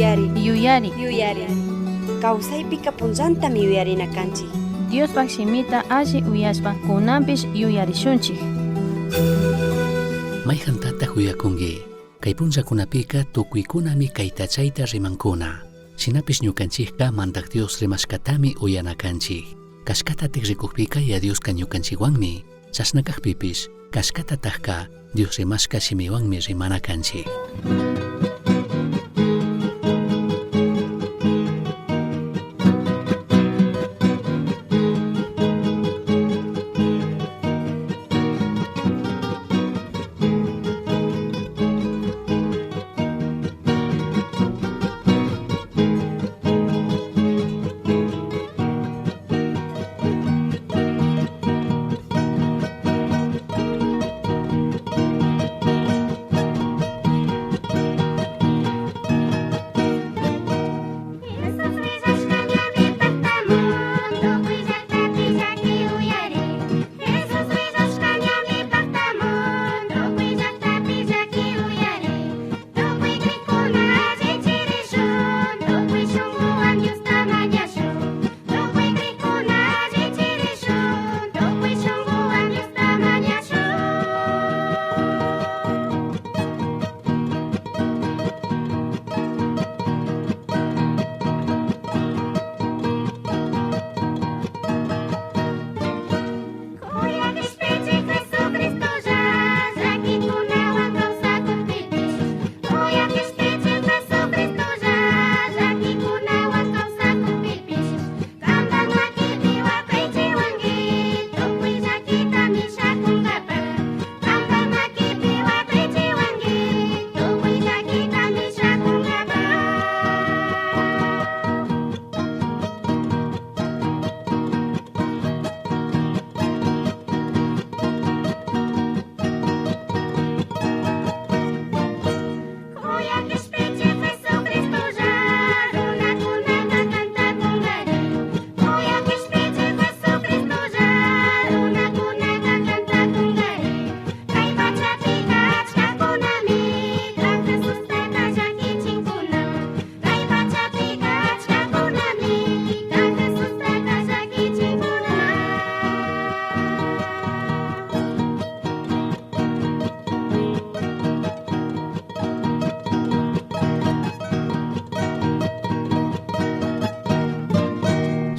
Yuyari. Yuyari. Yuyari. Kawsaypika punllantami yuyarina kanchik. Diospaj shimita alli uyashpa kunanpish yuyarishunchik. Maijantataj uyacungui? Kay punllakunapika tukuikunami kayta chayta rimankuna. Shinapish ñukanchikka Mandak Dios rimashkatami uyana kanchik. Kashkatatik rikukpika ya Dioska ñukanchikwanmi. Chashna kakpipish kashkatatajka Dios rimashka shimiwanmi rimana kanchik.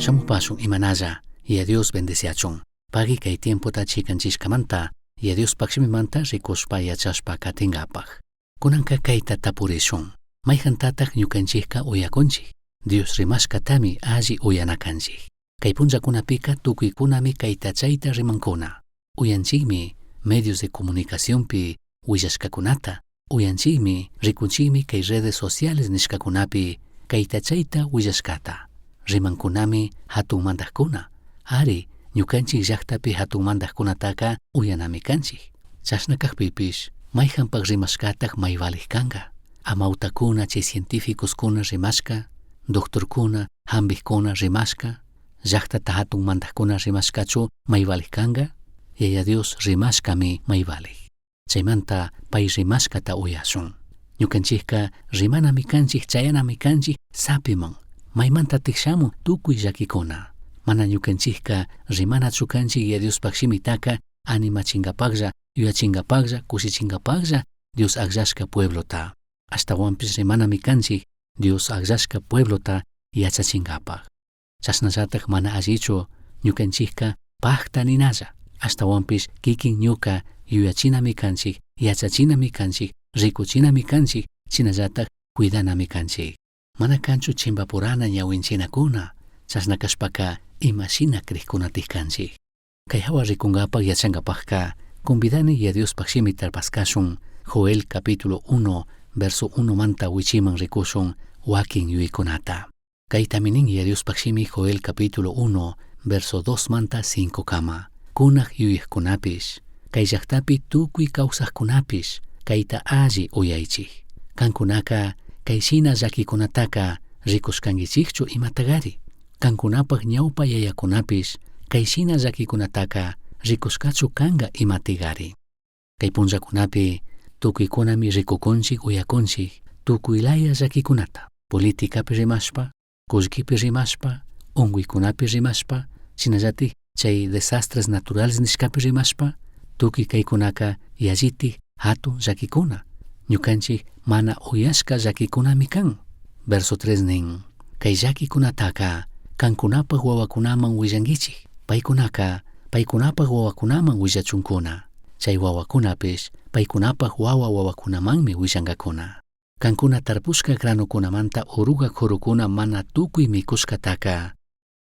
Shamupashun imanalla, y a Dios bendeciachun. Pagui kay tiempota chikanchishkamanta, y a Dios shimimanta rikushpa yachashpa katingapaj. Kunanka kayta tapurishun. Mayjantataq ñukanchikka uyakunchik. Dios rimashkatami alli uyanakanchik. Kay punllakunapika tukuykunami kayta chayta rimankuna. Uyanchikmi medios de comunicacionpi willashkakunata. Uyanchikmi rikunchikmi kay redes sociales nishkakunapi kayta chayta willashkata. Rimankunami hatun mandajkuna. Ari, ñukanchik llaktapi hatun mandajkunataka uyanami kanchik. Chashna kakpipish, mayjanpak rimashkatak may valik kanka. Amawtakuna chay científicoskuna rimashka, doctorkuna, hambikuna rimashka, llaktata hatun mandajkuna rimashkachu may valik kanka, Yaya Dios rimashkami may valik. Chaymanta pay rimashkata uyashun. Ñukanchikka rimanami kanchik chayanami kanchik sapiman. Maymanta shamun tukuy llakikuna. Mana ñukanchikka rimanachu kanchik ya Diospaj shimitaka animachinkapaklla, yuyachinkapaklla, kushichinkapaklla Dios akllashka pueblota. Ashtawanpish rimanami kanchik Dios akllashka pueblota yachachinkapak. Chashnallatak mana allichu ñukanchikka pakta ninalla. Ashtawanpish kikin ñuka yuyachinami kanchik, yachachinami kanchik, rikuchinami kanchik, shinallatak cuidanami kanchik. Mana kanchu chimpapurana ñawinchinakuna, chashna kashpaka imashina krikkunatik kanchik. Kay hawa rikunkapak yachankapakka, convidani ya Diospaj shimita paskashun, Joel capítulo 1, verso 1 manta wichiman rikushun, wakin yuyaykunata. Kaytami nin ya Diospaj shimi Joel capítulo 1, verso 2 manta 5 kama. Kunaj yuyajkunapish, kay llaktapi tukuy kawsajkunapish, kayta alli uyaychik. Kankunaka kay shina llakikunataka rikushkankichikchu imatagari. Kankunapaj ñawpa yayakunapish, kay shina llakikunataka rikushkachu kanka imatigari. Kay punllakunapi tukuykunami rikukunchik uyakunchik tukuy laya llakikunata. Politicapi rimashpa, kullkipi rimashpa, unguykunapi rimashpa, shinallatik chay desastres naturales nishkapi rimashpa, tukuy kaykunaka yallitik hatun llakikuna. Ñukanchik mana uyashka llakikunami kan. Verso 3 nin, kay llakikunataka kankunapak wawakunaman willankichik. Paykunaka paykunapak wawakunaman willachunkuna. Chay wawakunapish paykunapak wawa wawakunamanmi willankakuna. Kankuna tarpushka granokunamanta oruga kurukuna mana tukuy mikushkataka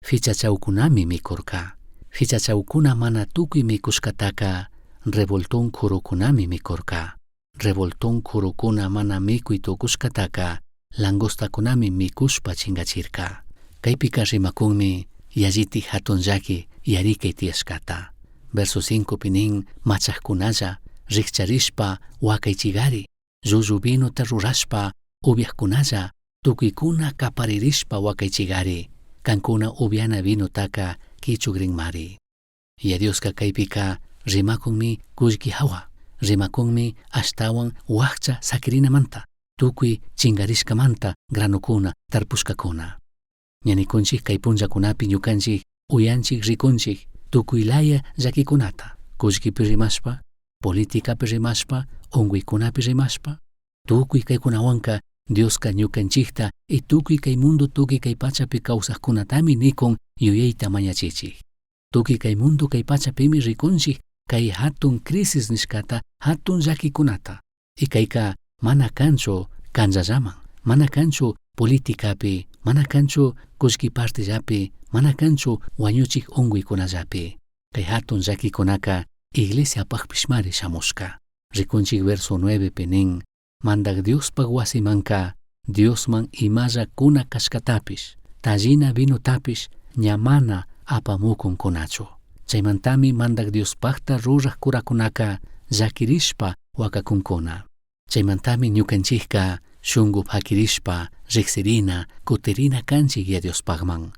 fichachawkunami mikurka. Fichachawkuna mana tukuy mikushkataka revoltón kurukunami mikurka. Revoltón kurukuna mana mikuy tukushkataka langostakunami mikushpa chingachirka. Kaypika rimakunmi yallitik hatun llaki yarikay tiyashkata. Verso 5 pi nin machajkunalla rikcharishpa wakaychigari, llullu vinota rurashpa upiajkunalla tukuykuna kaparirishpa wakaychigari, kankuna upiana vinotaka kichugrinmari. Yaya Dioska kaypika rimakunmi kullki hawa, rimakunmi ashtawan wakcha sakirinamanta, tukuy chingarishkamanta granukuna tarpushkakuna. Ña nikunchik kay punllakunapi ñukanchik uyanchik rikunchik tukuy laya llakikunata, kullkipi rimashpa, politicapi rimashpa, unkuykunapi rimashpa, tukuy kaykunawanka Dioska ñukanchikta y tukuy kay mundo tukuy kay pachapi kawsaqkunatami nikun yuyayta mañachichik. Tukuy kay mundo kay pachapimi rikunchik kay hatun crisis nishkata, hatun llakikunata. Y kayka mana kanchu kanllallaman, mana kanchu politicapi, mana kanchu kullki partillapi, mana kanchu wañuchik unkuykunallapi. Kay hatun llakikunaka iglesiapakpishmari shamushka. Rikunchik verso 9 pi nin, Mandak Diospak wasimanka Diosman imalla kuna kashkatapish, tallina vinotapish ña mana apamukunkunachu. Chaymantami Mandak Diospakta ruraj kurakunaka llakirishpa wakakunkuna. Chaymantami ñukanchikka shunku pakirishpa riksirina, kutirina kanchik Yaya Diospakman.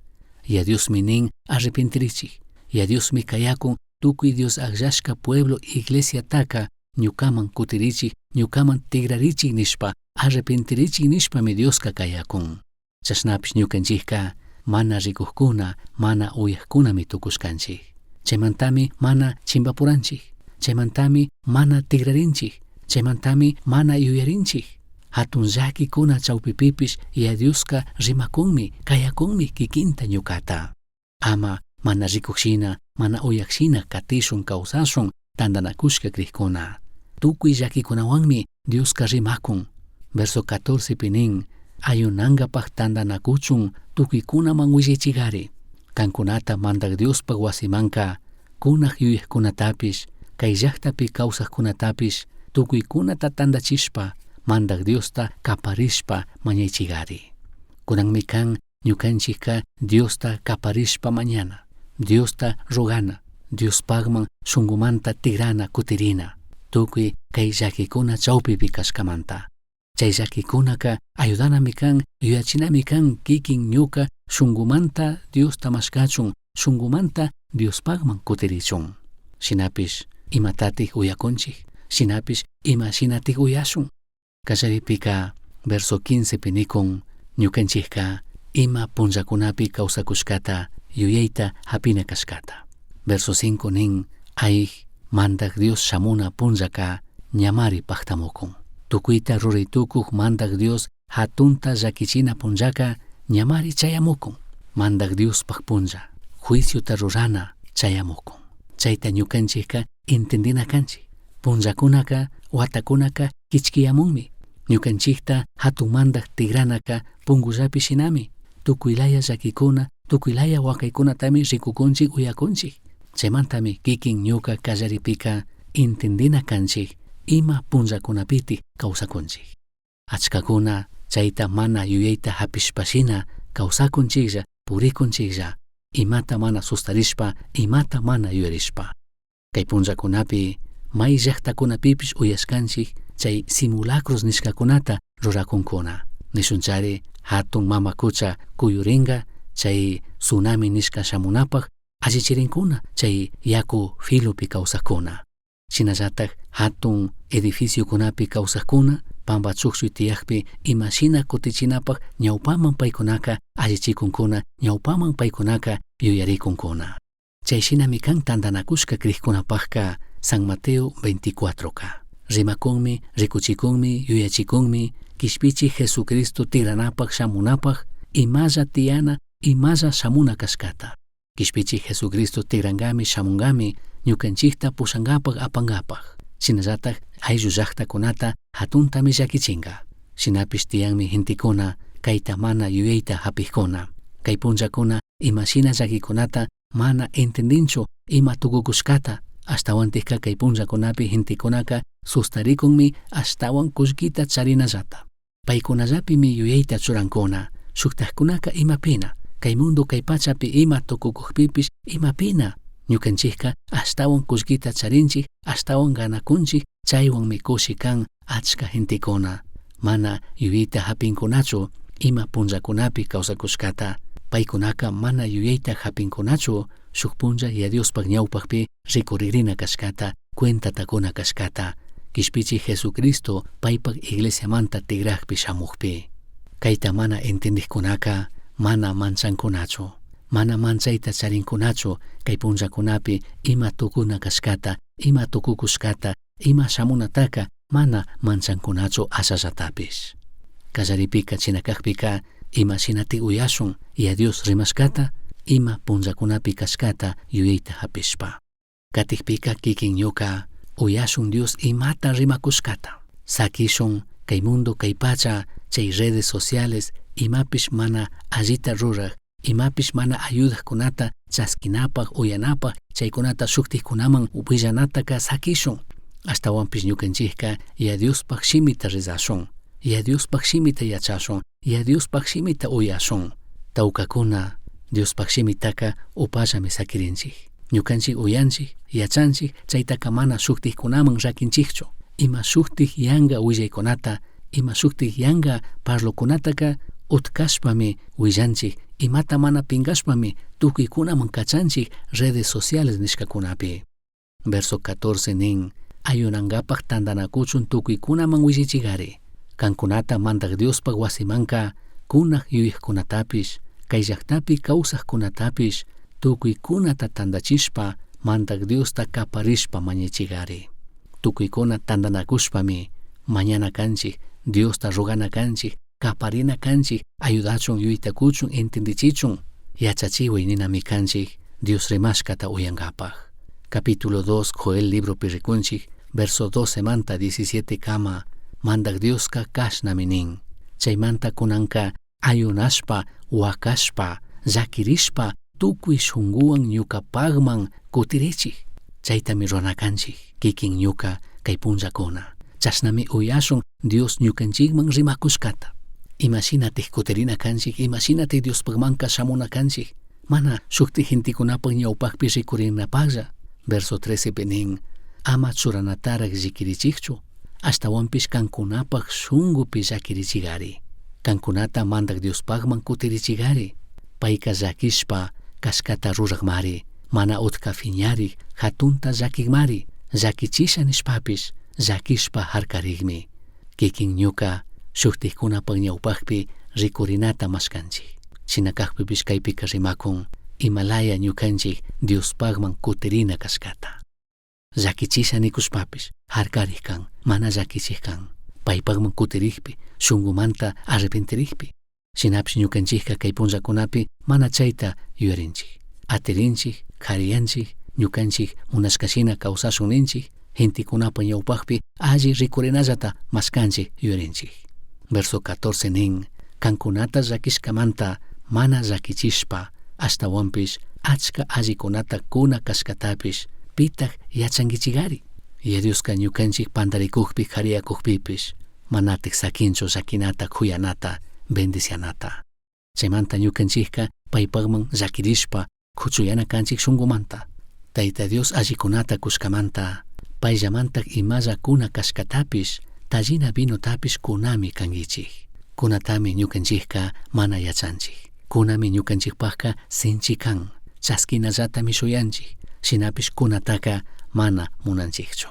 Yaya Diosmi nin arrepentirichik. Yaya Diosmi kayakun tukuy Dios akllashka pueblo iglesiataka ñukaman kutirichik, ñukaman tigrarichik nishpa, arrepentirichik nishpami Dioska kayakun. Chashnapish ñukanchikka mana rikukkuna, mana uyakkunami tukushkanchik. Chaymantami mana chimbapuranchik. Chaymantami mana tigrarinchik. Chaymantami mana yuyarinchik. Hatun llakikuna chawpipipish Yaya Dioska rimakunmi, kayakunmi kikinta ñukata. Ama mana rikukshina, mana uyakshina katishun kawsashun tantanakushka krikkuna. Tukuy llakikunawanmi Dioska rimakun. Verso 14 pi nin, ayunankapak tantanakuchun tukuykunaman willaychigari. Kankunata Mandak Diospak wasimanka kunaj yuyajkunatapish, kay llaktapi kawsajkunatapish tukuykunata tantachishpa Mandak Diosta kaparishpa mañaychigari. Kunanmi kan ñukanchikka Diosta kaparishpa mañana, Diosta rogana, Diospakman shunkumanta tigrana kutirina, tukuy kay llakikuna chawpipi kashkamanta. Chay llakikunaka ayudanami kan, yuyachinami kan kikin ñuka shunkumanta Diosta mashkachun, shunkumanta Diospakman kutirichun. Shinapish imatatik uyakunchik, shinapish ima shinatik uyashun. Kallaripika verso 15 pi nikun ñukanchikka ima punllakunapi kawsakushkata yuyayta hapina kashkata. Verso 5 nin, aij, Mandak Dios shamuna punllaka ñamari paktamukun. Tukuyta ruraytukuk Mandak Dios hatunta llakichina punllaka ñamari chayamukun. Mandak Diospak punlla, juiciota rurana chayamukun. Chayta ñukanchikka entendina kanchik. Punllakunaka, watakunaka kichkiyamunmi. Ñukanchikta hatun mandak tigranaka punkullapi shinami. Tukuylaya llakikuna, tukuylaya wakaykunatami rikukunchik uyakunchik. Chaymantami kikin ñuka kallaripika entendina kanchik ima punllakunapitik kawsakunchik. Achkakuna chayta mana yuyayta hapishpashina kawsakunchiklla, purikunchiklla, imata mana sustarishpa, imata mana yuyarishpa. Kay punllakunapi may llaktakunapipish uyashkanchik chay simulacros nishkakunata rurakunkuna. Nishunchari hatun mama kucha kuyurinka chay tsunami nishka shamunapak allichirinkuna chay yaku filopi kawsakuna. Shinallatak hatun edificiokunapi kawsakuna Pamba chujchui tiyajpi ima shina kutichinapaj ñaupaman paicunaca allichicuncuna, ñaupaman paicunaca yuyaricuncuna. Chay shinami kan tandanakushka crijkunapajka San Mateo 24ka. Rimakunmi, rikuchikunmi, yuyachikunmi, Quishpichij Jesucristo tigranapaj shamunapaj, imalla tiyana, imalla shamuna kashkata. Quishpichij Jesucristo tigrangami shamungami, ñukanchikta pushangapaj apangapaj. Shinallataj ayllu llajtakunata hatuntami llakichinga. Shinapish tiyanmi gentekuna kayta mana yuyayta hapijkuna. Kay punllakuna imashina llakikunata mana entendinchu ima tukukushkata, ashtawantikka kay punllakunapi gentekunaka sustarikunmi ashtawan kullkita charinallata. Paykunallapimi yuyayta churankuna, shuktajkunaka imapina, kay mundo kay pachapi ima tukukujpipish imapina, ñukanchikka ashtawan kullkita charinchik, ashtawan ganakunchik, chaywanmi kushi kan achka gentekuna. Mana yuyayta hapinkunachu ima punllakunapi kawsakushkata, paykunaka mana yuyayta hapinkunachu shuk punlla Yaya Diospaj ñawpajpi rikuririna kashkata, cuentata kuna kashkata, Quishpichij Jesucristo paypaj iglesiamanta tigrajpi shamujpi. Kayta mana entendijkunaka mana manchankunachu, mana manchayta charinkunachu kay punllakunapi ima tukuna kashkata, ima tukukushkata, ima shamunataka mana manchankunachu ashallatapish. Kallaripika china kajpika ima shinati uyashun Yaya Dios rimashkata, ima punllakunapi kashkata yuyayta hapishpa. Katikpika kikin ñuka uyashun Dios imata rimakushkata. Sakishun kay mundo kay pacha chay redes sociales imapish mana allita ruraj, imapish mana ayudajkunata chaskinapaj uyanapaj chaykunata shuktikkunaman willanataka sakishun. Ashtawanpish ñukanchikka Yaya Diospaj shimita rezashun, Yaya Diospaj shimita yachashun, Yaya Diospaj shimita uyashun. Tawkakuna Diospaj shimitaka upallami sakirinchik. Ñukanchik uyanchik, yachanchik, chaytaka mana shuktikkunaman rakinchikchu. Ima shuktik yanka willaykunata, ima shuktik yanka parlokunataka utkashpami willanchik, imata mana pinkashpami tukuykunaman kachanchik redes sociales nishkakunapi. Verso 14 nin, ayunankapaj tandanakuchun tukuykunaman willichigari. Kankunata Mandaj Diospaj wasimanka kunaj yuyajkunatapish, kay llaktapi kawsajkunatapish tukuykunata tandachishpa Mandaj Diosta kaparishpa mañachigari. Tukuykuna tandanakushpami mañana kanchik, Diosta rogana kanchik, kaparina kanchik, ayudachun yuyayta kuchun entendichichun, yachachiway ninami kanchik Dios rimashkata uyankapaj. Capítulo 2 Joel libropi rikunchik, verso 12 manta 17 kama, Mandaj Dioska kashnami nin. Chaymanta kunanka ayunashpa, wakashpa, llakirishpa, tukuy shunguwan ñukapajman kutirichik. Chaytami rurana kanchik, kikin ñuka kay punllakuna. Chashnami uyashun Dios ñukanchikman rimakushkata. Imashinatik kutirina kanchik, imashinatik Diospajmanka shamuna kanchik, mana shuktik gentekunapaj ñawpajpi rikurinapajlla. Verso 13 pi nin, ama churanatarak llikirichikchu, ashtawanpish kankunapaj shungupi llakirichigari. Kankunata Mandaj Diospajman kutirichigari. Payka llakishpa kashkata rurajmari, mana utka fiñarik, hatunta llakikmari, llakichisha nishpapish, llakishpa harkarikmi. Kikin ñuka shuktikkunapaj ñawpajpi rikurinata mashkanchik. Shina kajpipish kaypika rimakun, imalaya ñukanchik Diospajman kutirina kashkata. Llakichisha nikushpapish harkarik kan, mana llakichik kan. Paypajman kutirikpi, shungumanta arrepentirikpi. Shinapish ñukanchikka kay punllakunapi mana chayta yuyarinchik. Atirinchik, kariyanchik, ñukanchik munashkashina kawsashun ninchik, gentekunapa ñawpajpi alli rikurinallata mashkanchik yuyarinchik. Verso 14 nin, kankunata llakishkamanta mana llakichishpa, ashtawanpish achka allikunata kuna kashkatapish pitak yachankichigari. Yaya Dioska ñukanchik pandarikukpi kariyakukpipish manatik sakinchu llakinata kuyanata bendicianata. Chaymanta ñukanchikka paypajman llakirishpa kuchuyana kanchik shungumanta. Tayta Dios allikunata kushkamanta, payllamantak imalla kuna kashkatapish, tallina vinotapish kunami kankichik. Kunatami ñukanchikka mana yachanchik. Kunami ñukanchikpajka sinchi kan, chaskinallatami shuyanchik, shinapish kunataka mana munanchikchu.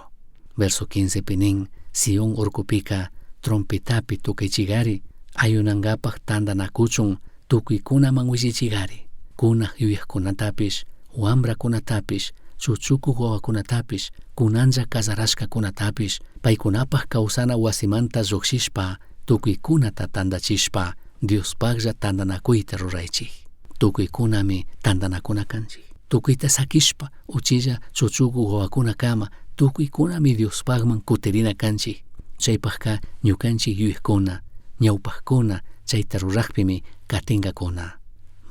Verso 15 pi nin, Sion urkupika Trompetapi tocaichigari, ayunangapaj tandanacuchun tucuicunaman huillichigari. Cunaj yuyajcunatapish, huambracunatapish, chuchucuj huahuacunatapish, cunanlla cazarashcacunatapish, paicunapaj causana huasimanta llujshishpa, tucuicunata tandachishpa, Diospajlla tandanacuita ruraichij. Tucuicunami tandanacuna canchij. Tucuita saquishpa, uchilla chuchucuj huahuacunacama, tucuicunami Diospajman cutirina canchij. Chaipajca ñucanchij yuyajcuna, ñaupajcuna chaita rurajpimi catingacuna.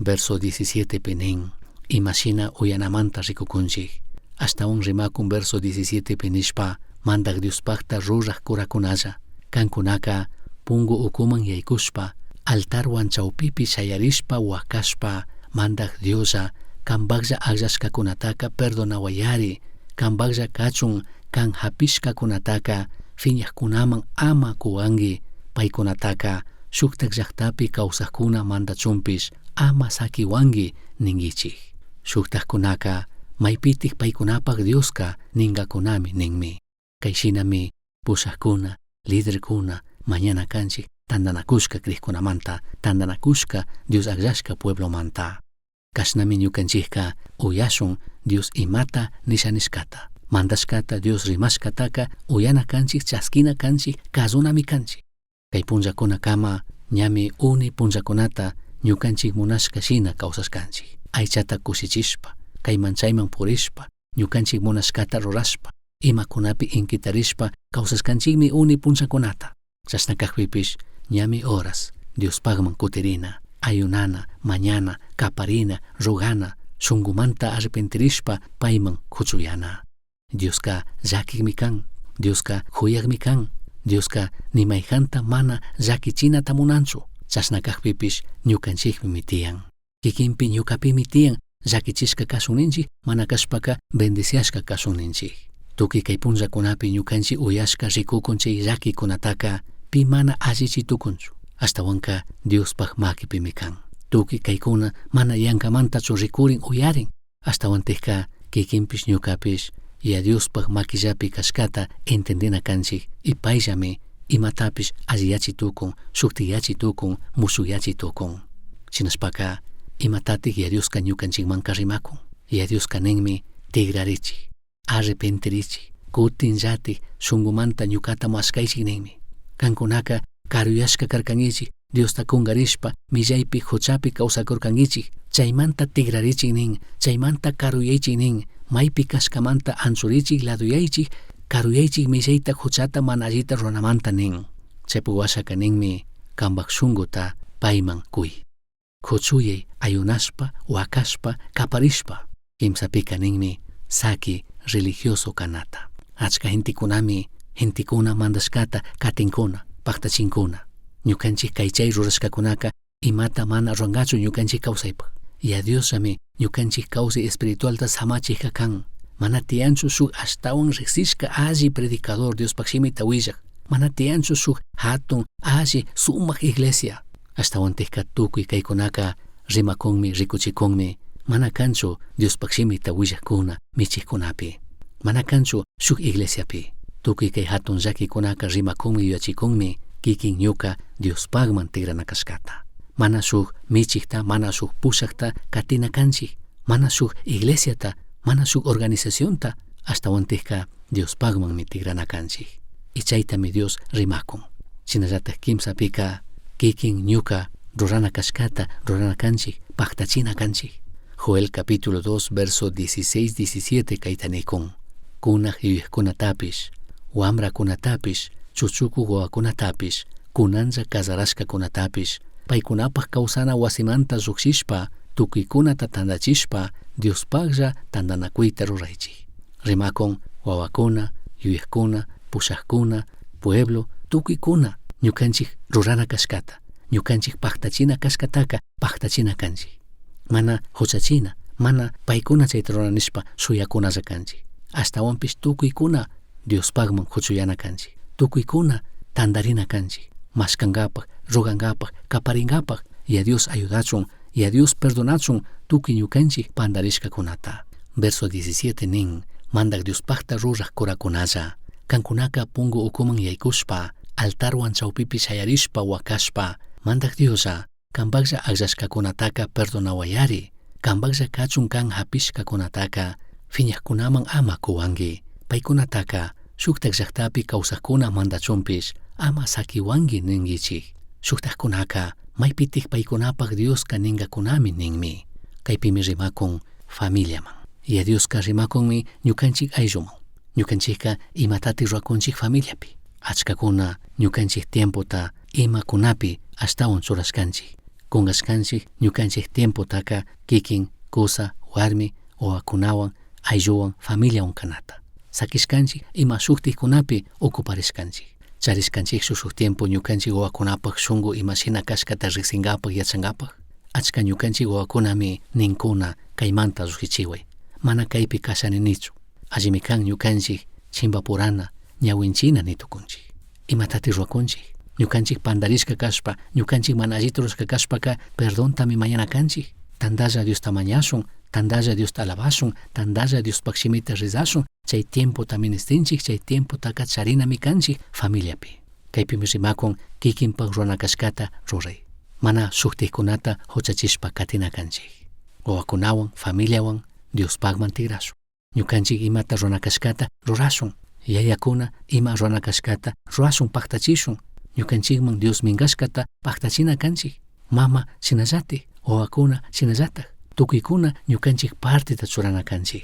Verso 17 pi nin, ima shina uyanamanta ricucunchij. Ashtahuan rimacun verso 17 pi nishpa, Mandaj Diospajta ruraj curacunalla, cancunaca pungu ucuman yaicushpa, altarhuan chaupipi shayarishpa huacashpa, Mandaj Dioslla, cambajlla agllashcacunataca perdonahuayari, cambajlla cachun can japishcacunataca fiñajcunaman ama cuhuangui, paicunataca shujtaj llajtapi causajcuna mandachunpish ama saquihuangui ninguichij. Shujtajcunaca maipitij paicunapaj Diosca ningacunami ninmi. Cai shinami pushajcuna, lidercuna mañana canchij tandanacushca crijcunamanta, tandanacushca Dios agllashca pueblomanta. Cashnami ñucanchijca uyashun Dios imata nisha nishcata. Mandashcata Dios rimashcataca uyana canchij, chasquina canchij, cazunami canchij. Cai punllacunacama ñami uni punllacunata ñucanchij munashca shina causashcanchij. Aichata cushichishpa, caiman chaiman purishpa, ñucanchij munashcata rurashpa, imacunapi inquitarishpa causashcanchijmi uni punllacunata. Chashna cajpipish ñami horas Diospajman cutirina, ayunana, mañana, caparina, rogana, shungumanta arrepentirishpa paiman cuchuyana. Diosca llaquijmi can, Diosca juyajmi can, Diosca ni maijanta mana llaquichinata munanchu. Chashna cajpipish ñucanchijpimi tiyan. Kikinpi ñucapimi tiyan llaquichishca cashun ninchij, mana cashpaca bendiciashca cashun ninchij. Tucui cai punllacunapi ñucanchij uyashca ricucun chai llaquicunataca pi mana allichi tucunchu. Ashtahuanca Diospaj maquipimi can. Tucui caicuna mana yancamantachu ricurin uyarin. Ashtahuantajca kikinpish ñucapish Yaya Diospaj maquillapi cashcata entendina canchij y paillami imatapish alliyachi tucun, shujtiyachi tucun, mushuyachi tucun. Shinashpaca imatataj Yaya Diosca ñucanchijmanca rimacun? Yaya Diosca ninmi tigrarichij, arrepentirichij, cutinllataj shungumanta ñucata mashcaichij ninmi. Cancunaca caruyashca carcanguichij, Diosta cungarishpa, millaipi juchapi causacurcanguichij, chaimanta tigrarichij nin, chaimanta caruyaichij nin, maipi cashcamanta anchurichij, laduyaichij, caruyaichij millaita juchata mana allita ruranamanta nin. Chaipi huashaca ninmi, cambaj shunguta paiman cui. Cuchuyai ayunashpa, huacashpa, caparishpa. Quimsapica ninmi, saqui religioso canata. Achca gentecunami gentecuna mandashcata catincuna, pajtachincuna. Ñucanchij cai chai rurashcacunaca imata mana rurangachu ñucanchij causaipaj. Yaya Diosllami ñucanchij causai espiritualta samachijca can. Mana tiyanchu shuj ashtahuan rijsishca alli predicador Diospaj shimita huillaj. Mana tiyanchu shuj jatun, alli, sumaj iglesia. Ashtahuantajca tucui caicunaca rimacunmi, ricuchicunmi. Mana canchu Diospaj shimita huillajcuna, michijcunapi. Mana canchu shuj iglesiapi. Tucui cai jatun llaquicunaca rimacunmi, yuyachicunmi, kikin ñuca Diospajman tigrana cashcata. Mana shuj michijta, mana shuj pushajta catina canchij, mana shuj iglesiata, mana shuj organizacionta, ashtahuantajca Diospajmanmi tigrana canchij. Y chaitami Dios rimacun. Shinallataj quimsapica kikin ñuca rurana cashcata rurana canchij, pajtachina canchij. Joel capítulo 2 verso 16 17 caita nicun. Cunaj yuyajcunatapish, huambracunatapish, chuchucuj huahuacunatapish, cunanlla cazarashcacunatapish, paicunapaj causana huasimanta llujshishpa, tucuicunata tandachishpa, Diospajlla tandanacuita ruraichij. Rimacun huahuacuna, yuyajcuna, pushajcuna, pueblo, tucuicuna ñucanchij rurana cashcata, ñucanchij pajtachina cashcataca pajtachina canchij. Mana juchachina, mana paicuna chaita rurana nishpa shuyacunalla canchij. Ashtahuanpish tucuicuna Diospajman cuchuyana canchij. Tucuicuna tandarina canchij. Mashcangapaj, rogangapaj, caparingapaj, Yaya Dios ayudachun, Yaya Dios perdonachun tucui ñucanchij pandarishcacunata. Verso 17 nin, Mandaj Diospajta ruraj curacunalla, cancunaca pungu ucuman yaicushpa, Altarhuan chaupipi shayarishpa huacashpa, Mandaj Dioslla, cambajlla agllashcacunataca perdonahuayari, cambajlla cachun can japishcacunataca fiñajcunaman ama cuhuangui, paicunataca shujtaj llajtapi causajcuna mandachunpish ama saquihuangui ninguichij. Shujtajcunaca maipitaj paicunapaj Diosca ningacunami ninmi. Caipimi rimacun familiaman. Yaya Diosca rimacunmi ñucanchij aylluman. Ñucanchijca imatati ruracunchij familiapi. Achcacuna ñucanchij tiempota imacunapi ashtahuan churashcanchij. Cungashcanchij ñucanchij tiempotaca kikin, cusa, huarmi, wawacunahuan, aylluhuan, familiahuan canata. Saquishcanchij ima shujtajcunapi ocuparishcanchij. Charishcanchijchu shuj tiempo ñucanchij wawacunapaj shungu ima shina cashcata rijsingapaj yachangapaj? Achca ñucanchij wawacunami nincuna caimanta llujshichihuai, mana caipi casha ninichu. Allimi can ñucanchij chimbapurana, ñahuinchina ni tucunchij. Imatati ruracunchij? Ñucanchij pandarishca cashpa, ñucanchij mana allita rurashca cashpaca perdontami mañana canchij. Tandalla Diosta mañashun, tandalla Diosta alabashun, tandalla Diospaj shimita rezashun, chay tiempota ministinchij, chay tiempotaca charinami canchij familiapi. Caipimi rimacun kikinpaj rurana cashcata rurai. Mana shujtajcunata juchachishpa catina canchij. Wawacunahuan, familiahuan Diospajman tigrashun. Ñucanchij imata rurana cashcata rurashun. Yayacuna ima rurana cashcata rurashun pajtachishun. Ñucanchijman Dios mingashcata pajtachina canchij. Mama shinallataj, wawacuna shinallataj. Tucuicuna ñucanchij parteta churana canchij.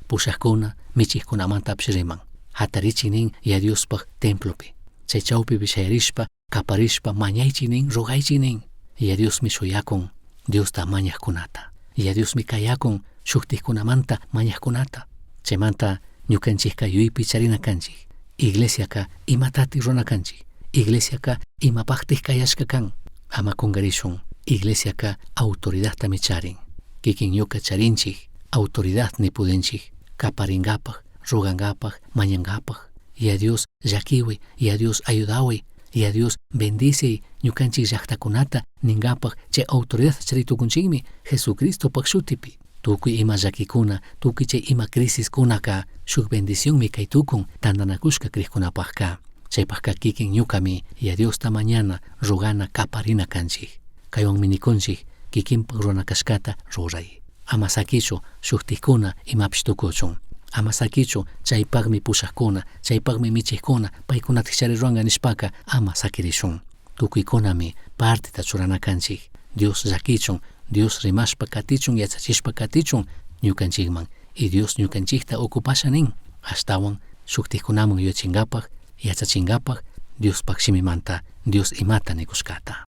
Pushajcuna, michijcunamantapish riman. Jatarichij nin Yaya Diospaj templopi. Chay chaupipi shayarishpa, caparishpa mañaichij nin, rogaichij nin. Yaya Diosmi shuyacun Diosta mañajcunata. Yaya Diosmi cayacun shujtajcunamanta mañajcunata. Chaimanta ñucanchijca yuyaipi charina canchij. Iglesiaca imatati rurana canchij. Iglesiaca imapajtaj cayashca can. Ama cungarishun. Iglesiaca autoridadtami charin. Kikin ñuca charinchij autoridad ni pudinchij. Caparingapaj, rogangapaj, mañangapaj. Yaya Dios llaquihuai, Yaya Dios ayudahuai, Yaya Dios bendiciai ñucanchij llajtacunata ningapaj chay autoridad chari tucunchijmi Jesucristopaj shutipi. Tucui ima llaquicuna, tucui chay ima crisiscunaca shuj bendicionmi cai tucun tandanacushca crijcunapajca. Chaypajca kikin ñucami Yaya Diosta mañana, rogana, caparina canchij. Caihuanmi nicunchij kikinpaj rurana cashcata rurai. Ama saquichu shujtajcuna imapish tucuchun. Ama saquichu chaypajmi pushajcuna, chaypajmi michijcuna, paicunataj chari ruranga nishpaca ama saquirishun. Tucuicunami parteta churana canchij. Dios llaquichun, Dios rimashpa catichun, yachachishpa catichun ñucanchijman. Y Dios ñucanchijta ocupasha nin. Ashtahuan shujtajcunaman yuyachingapaj, yachachingapaj, Diospaj shimimanta Dios imata nicushcata.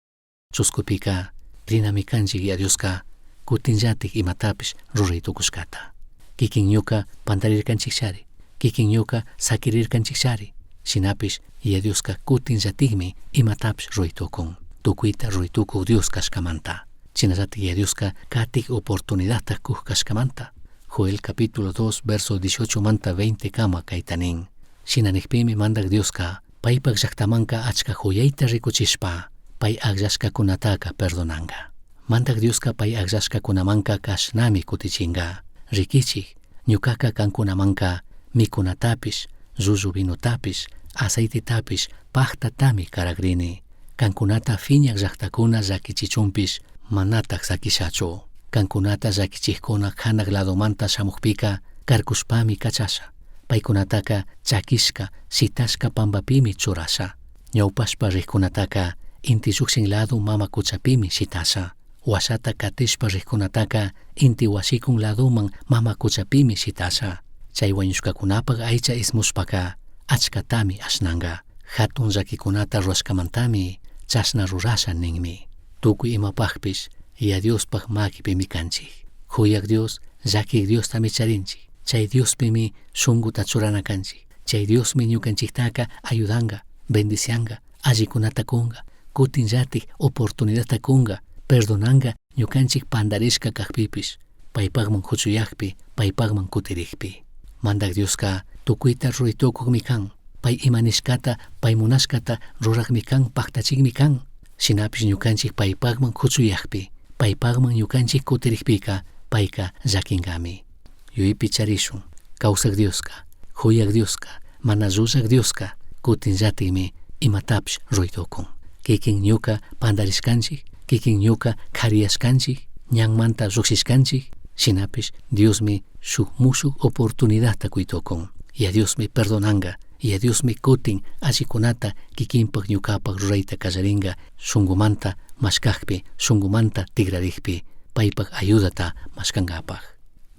Chuscupica rinami canchij Yaya Diosca cutinllataj imatapish rurai tucushcata. Kikin ñuca pandarircanchijchari, kikin ñuca saquirircanchijchari. Shinapish Yaya Diosca cutinllatajmi imatapish rurai tucun. Tucuita rurai tucuj Dios cashcamanta. Shinallataj Yaya Diosca catij oportunidadta cuj cashcamanta. Joel capítulo 2 verso 18 manta 20 cama caita nin. Shina nijpimi Mandaj Diosca paipaj llajtamanca achca juyaita ricuchishpa pai agllashcacunataca perdonanga. Mandaj Diosca pai agllashcacunamanca cashnami cutichinga. Riquichij, ñucaca cancunamanca micunatapish, llullu vinotapish, aceitetapish pajtatami caragrini. Cancunata fiñaj llajtacuna llaquichichunpish manataj saquishachu. Cancunata llaquichijcuna janaj ladomanta shamujpica carcushpami cachasha. Paicunataca chaquishca, shitashca pambapimi churasha. Ñaupashpa rijcunataca inti llujshin lado mama cuchapimi shitasha. Huashata catishpa rijcunataca inti huashicun ladoman mama cuchapimi shitasha. Chay huañushcacunapaj aicha ismushpaca achcatami ashnanga. Jatun llaquicunata rurashcamantami chashna rurasha ninmi. Tucui imapajpish Yaya Diospaj maquipimi canchij. Juyaj Dios, llaquij Diostami charinchij. Chay Diospimi shunguta churana canchij. Chay Diosmi ñucanchijtaca ayudanga, bendicianga, allicunata cunga, cutinllataj oportunidadta cunga, perdonanga ñucanchij pandarishca cajpipish, paipajman juchuyajpi, paipajman cutirijpi. Mandaj Diosca tucuita rurai tucujmi can. Pai ima nishcata, pai munashcata rurajmi can, pajtachijmi can. Shinapish ñucanchij paipajman juchuyajpi, paipajman ñucanchij cutirijpica, paica llaquingami. Yuyaipi charishun, causaj Diosca, juyaj Diosca, mana llullaj Diosca, cutinllatajmi Imatapish rurai tucun. Kikin ñuka pandarishkanchik, kikin ñuka kariyashkanchik, ñanmanta llujshishkanchik, shinapish Diosmi shuk mushuk oportunidadta cui tucun. Yaya Diosmi perdonanga, Yaya Diosmi kutin allikunata kikinpak ñukapak rurayta kallaringa shungumanta mashkakpi, shungumanta tigrarikpi, paypak ayudata mashkangapak.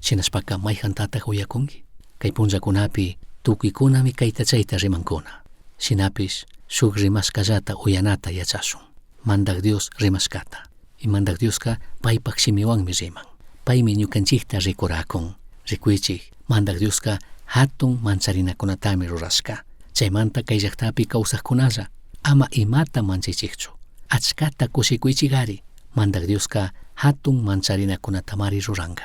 Shinashpaka mayjantatak uyakunki? Kay punllakunapi tukuykunami kayta chayta rimankuna. Shinapish shuk rimashkallata uyanata yachashun. Mandak Dios rimashkata. Y Mandak Dioska paypak shimiwanmi riman. Paymi ñukanchikta rikurakun. Rikuychik, Mandak Dioska hatun mancharinakunatami rurashka. Chaymanta kay llaktapi kawsakkunalla ama imata manchaychikchu. Achkata kushikuychikari. Mandak Dioska hatun mancharinakunatamari ruranka.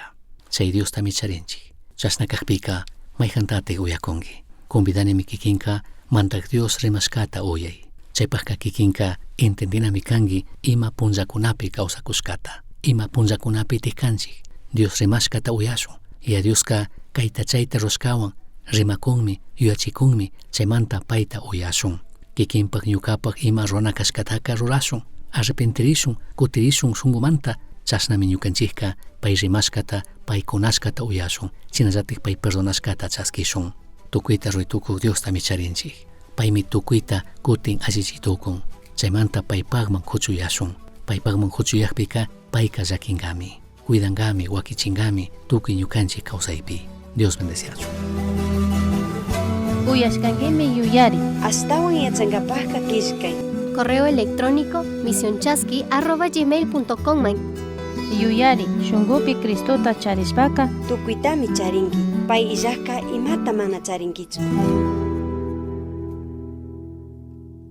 Chay Diostami charinchik. Chashna kakpika mayjantatik uyakunki. Convidanimi kikinka Mandak Dios rimashkata uyay. Chaypakka kikinka entendinami kanki ima punllakunapi kawsakushkata. Ima punllakunapitik kanchik. Dios rimashkata uyashun. Yaya Dioska kayta chayta rurashkawan rimakunmi, yuyachikunmi, chaymanta payta uyashun. Kikinpak ñukapak ima rurana kashkataka rurashun. Arrepentirishun, kutirishun shungumanta, chashnami ñukanchikka pay rimashkata, pay kunashkata uyashun. Shinallatik pay perdonashkata chaskishun. Tukuyta ruray tukuk Diostami charinchik. Paymi tukuyta kutin allichi tukun. Chaymanta paypakman kuchuyashun. Paypakman kuchuyakpika payka llakinkami, cuidankami, wakichinkami tukuy ñukanchik kawsaypi. Dios bendeciachun. Uyashkankimi yuyari. Ashtawan yachankapajka killkay. Correo electrónico misionchasqui@gmail.com man. Yuyari, shunkupi Cristota charishpaka Tukuytami charinki. Pay illajka imata mana charinkichu.